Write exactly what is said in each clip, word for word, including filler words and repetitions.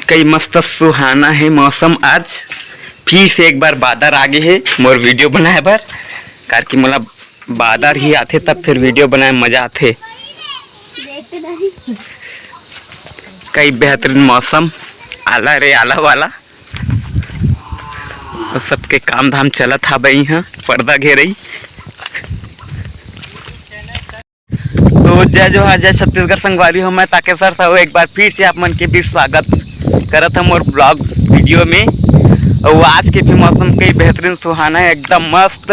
कई मस्त सुहाना हे मौसम आज। फिर से एक बार बादर आ गे हे मोर video बनाए बर, काबर कि मोला बादर ही आथे तब फिर video बनाए म मजा आथे। कई बेहतरीन मौसम, आला रे आला वाला। अउ सबके काम धाम चलत हावय इहाँ, पर्दा घेरई। तो जय जोहार, जय छत्तीसगढ़ संगवारी हो, मैं ताकेसर साहू एक बार फिर से आप मन के बीच स्वागत करत हूँ मोर vlog video में। अउ आज के भी मौसम कई बेहतरीन सुहाना है, एकदम मस्त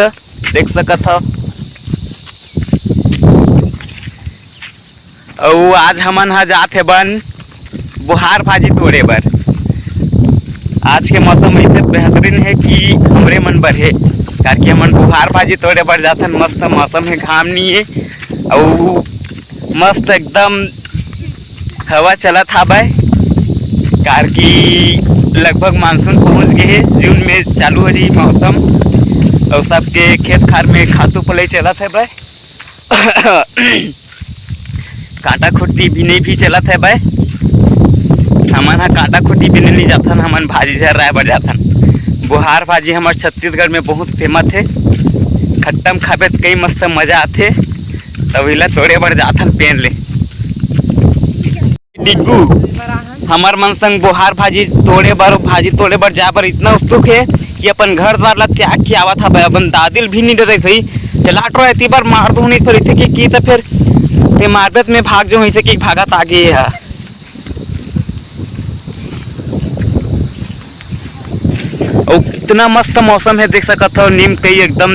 देख सकत हो। अउ आज हमन ह जात हे बन बोहार भाजी तोड़े बर। आज के मौसम इतने बेहतरीन हे कि हमरे मन बर हे, काबर कि हमन बोहार भाजी तोड़े बर जाथन। मस्त मौसम हे, घाम नी हे, अउ मस्त एकदम हवा चलत हावय, काबर कि लगभग मानसून पहुंच गे हे। जून में चालू हो जाही मौसम, अउ सबके खेत खार में खातू पलई चलत हावय। कांटा खुट्टी बिनई भी चलत हावय। हमन ह कांटा खुट्टी बिने नइ जाथन, हमन भाजी झर्राए बर जाथन। बोहार भाजी हमर छत्तीसगढ़ में बहुत famous हे। खट्टा म खाबे त कई मस्त मजा आथे। तब इला तोड़े बर जाथन पेड़ ले। डिग्गू, हमर मन संग बोहार भाजी तोड़े बर, भाजी तोड़े बर जाए बर इतना उत्सुक हे कि अपन घर द्वार ला त्याग के आवत हवय, अपन दादी ल भी नहीं डरे सही। चला टोरा एती बर मार दो नहीं थोड़ी थे कि, कि त फिर ते मारबे त मैं भाग जाऊँ, इसे कि भागत आगे हे। अउ कितना मस्त मौसम हे, देख सकत हो, नीम कई एकदम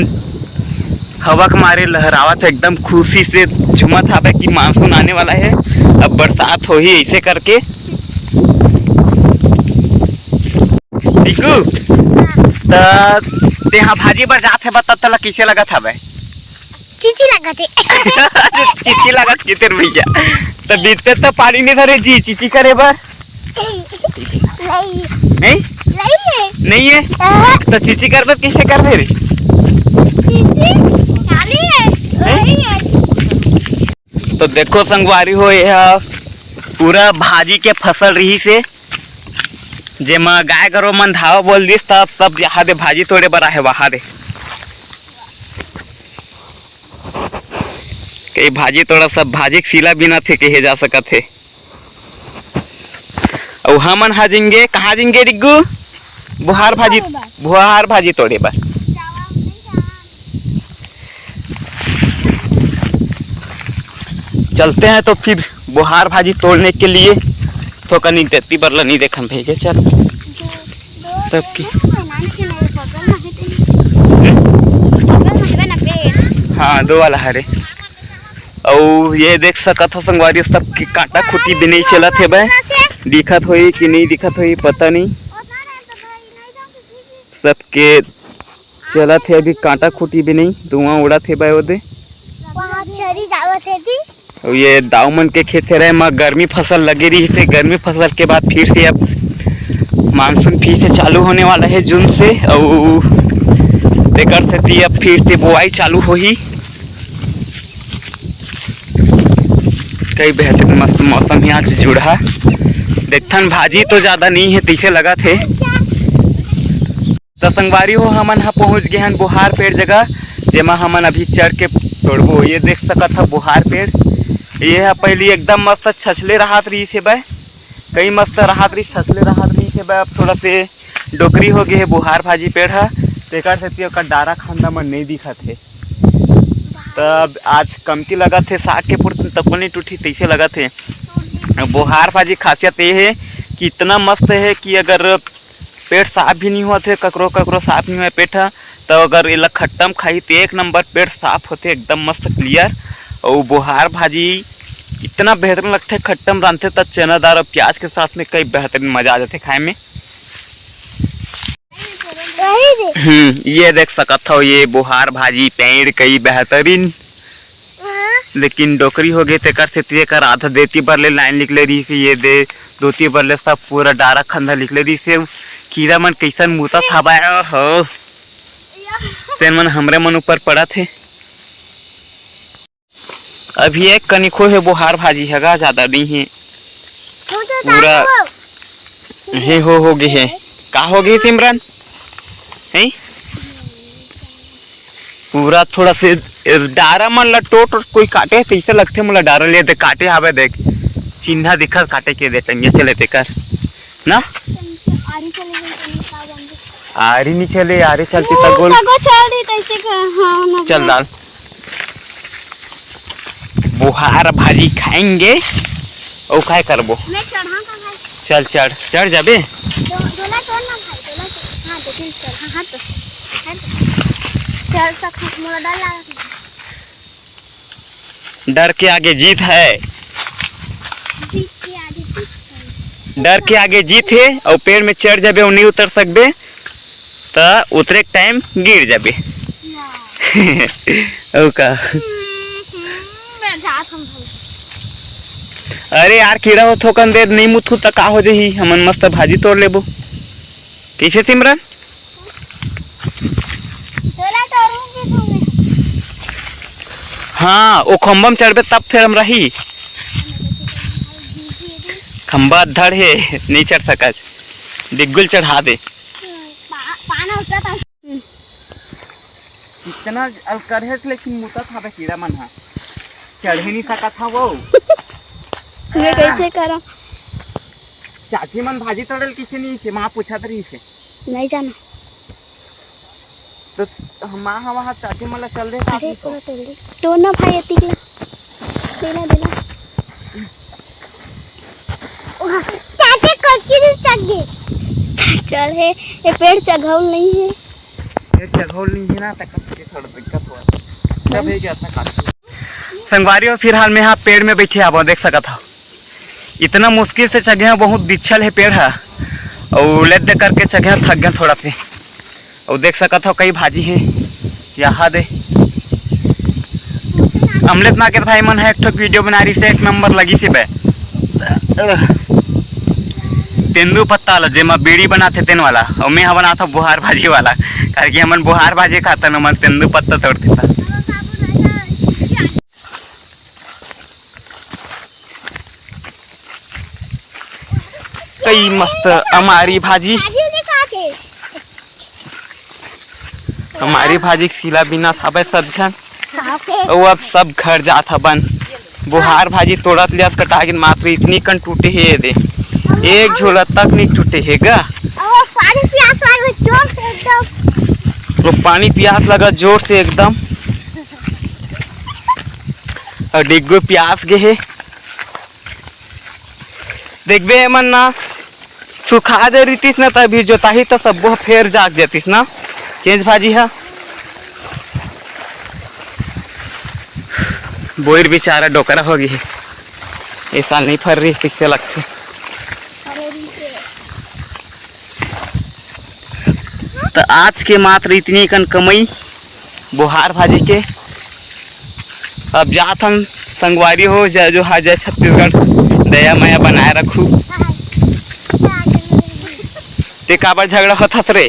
हवा के मारे लहरावत हे, एकदम खुशी से झूमत हावय कि मानसून आने वाला हे, अब बरसात होही, ऐसे करके। टिकू, त तेहा भाजी बर जात हे, बता तोला कइसे लगत हवय? चीची लगत हे। चीची लगत कितिर भैया, त बीते त पानी नहीं धरे जी चीची करे बर। नहीं। नहीं? नहीं है। नहीं है? हाँ। तो चीची करबे त कइसे करबे रे? चीची खाली है। हैं? वही है। तो देखो संगवारी हो, ये ह पूरा भाजी के फसल रहिस हे, जेमा गाय गरु मन धावा बोल दिस, तब सब यहाँ दे भाजी तोड़े बर आहे, वहाँ दे। कई भाजी तोड़ा, सब भाजी के सीला बिनत हे, कहे जा सकत हे। अउ हमन हा जिंगे, कहाँ जिंगे डिग्गू? बोहार भाजी, बोहार भाजी तोड़े बर। चलते हैं तो फिर बोहार भाजी तोड़ने के लिए। तो कनी देती बर ला नहीं देखन भैया, चल। तब की। हाँ, दो वाला हरे। अउ ये देख सकत हो संगवारी, सब की कांटा खूंटी बिनई चलत हे बे। दिखत होही कि नहीं दिखत होही, पता नहीं। सबके चलत हे अभी कांटा खूंटी बिनई, धुआं उड़त हे बे ओदे। अउ ये दाऊ मन के खेत हरे, एमा गर्मी फसल लगे रहिस हे, गर्मी फसल के बाद फिर से अब मानसून फिर से चालू होने वाला है जून से, अउ तेकर सेती अब फिर से बोआई चालू होही। कई बेहतरीन मस्त मौसम हे आज जुड़हा। देखथन भाजी तो ज्यादा नहीं है, तइसे लगत हे। त संगवारी हो, हमन ह पहुंच गे हन बोहार पेड़ जगह, जेमा हमन अभी चढ़ के तोड़बो। ये देख सकत ह बोहार पेड़, ये ह पहिली एकदम मस्त छछले राहत रहिस हे बे, कई मस्त राहत रहिस, छछले राहत रहिस हे बे। अब थोड़ा से डोकरी हो गे हे बोहार भाजी पेड़ ह, तेकर सेती ओकर डारा खांदा मन नइ दिखत हे। तब आज कमती लगत हे, साग के पुरतन तको नइ टूटही, तइसे लगत हे। बोहार भाजी खासियत ये हे कि इतना मस्त हे कि अगर पेट साफ भी नहीं होत हे, ककरो ककरो साफ नहीं होय पेट ह, तो अगर एला खट्टा म खाही तो एक नंबर पेट साफ होथे, एकदम मस्त clear। अउ बोहार भाजी इतना बेहतरीन लगथे, खट्टा म रांधथे त चना दार अउ प्याज के साथ में कई बेहतरीन मजा आ जाथे खाए में। हम्म, ये देख सकत हो, ये बोहार भाजी पेड़ कई बेहतरीन, लेकिन डोकरी हो गे, तेकर सेती एकर आधा देती बर ले लाइन निकले रहिस हे, ये दे दोती बर ले सब पूरा डारा खंधा निकले रहिस हे। कीरा मन कइसन मुतत हवय, ओहो, तेन मन हमरे मन ऊपर पड़त हे। अभी एक कनिको हे बोहार भाजी ह गा, ज्यादा नइ हे। पूरा हे हो, हो गे हे। का हो गे सिमरन? हैं? पूरा थोड़ा से डारा मन ला टोट, टोट कोई काटे हे, तइसे लगथे मोला डारा ले दे काटे हावे देख। चिन्हा दिखत काटे के दे टंगे चले तेकर। ना? आरी नइ चले, आरी चलती त गोल। चल दाल। बोहार भाजी खाएंगे। अउ काय करबो? चल चढ़, चढ़ जाबे। डर के आगे जीत है। डर के आगे जीत हे। अउ पेड़ में चढ़ जाबे अउ नइ उतर सकबे, त उतरे के टाइम गिर जाबे। अउ का? अरे यार, कीड़ा हो थोकन दे, नइ मुतहू त का हो जही? हमन मस्त भाजी तोड़ लेबो। कइसे सिमरन? हाँ, ओ खंभा में चढ़बे तब फेर हम रही। खंभा धड़ हे, नइ चढ़ सकत। बिल्कुल चढ़ा दे। कितना अलकरहे, लेकिन मुतत हवे कीड़ा मन ह। चढ़े नइ सकत हव वो। मैं कइसे करंव? चाची मन भाजी तोड़े ल कइसे नइ से, माँ पूछत रहिसे। नइ जाना। त माँ ह वहाँ चाची मन ला चल दे अरे, साथ में। पूरा तोड़ दे। तोड़ ना भाई, एतिक ला। देना, देना। चाची कच्ची नहीं चढ़ गई। चढ़ हे, ये पेड़ चघौल नइ हे। ये चघौल नइ हे ना, त कच्ची थोड़ा दिक्कत हुआ। तब ये क्या था काट। संगवारी हो, फिलहाल मैं यहाँ पेड़ में बइठे हवं, देख सकत हव। इतना मुश्किल से चघे हवं, बहुत बिच्छल हे पेड़ ह। अउ लेद दे करके चघे हवं, थक गेंव थोड़ा से। अउ देख सकत हव, कई भाजी हे। यहाँ दे। अमलेश मार्केट भाई मन ह एक ठो video बना रहिसे, एक नंबर लगिसे बे। तेंदू पत्ता वाला, जेमा बीड़ी बनाथे तेन वाला। अउ मैं ह बनाथंव बोहार भाजी वाला। काहे कि हमन बोहार भाजी खाथन, ओमन तेंदू पत्ता तोड़थे त। कई मस्त अमारी भाजी। अमारी भाजी के सीला बिनत हवय सब झन। अउ अब सब घर जात हवन। बोहार भाजी तोड़त ले अस कटा गिन, मात्र इतनी कन टूटे हे ये दे। एक झोला तक नइ टूटे हे गा। अउ पानी पियास लगा जोर से एकदम। वो पानी पियास लगा जोर से एकदम। अउ डिग्गो पियास गे हे। देखबे एमन ना सुखा दे रहितिस ना, तभी जोताही त सब्बो ह फेर जाग जतिस ना। चेंज भाजी ह। बोइर बेचारा डोकरा हो गे हे, ए साल नइ फर रहिस, कइसे लगथे। त आज के मात्र इतनी कन कमई बोहार भाजी के। अब जात हन संगवारी हो, जय जोहार, जय छत्तीसगढ़, दया मया बनाए रखू। ते काबर झगड़ा होत हस रे?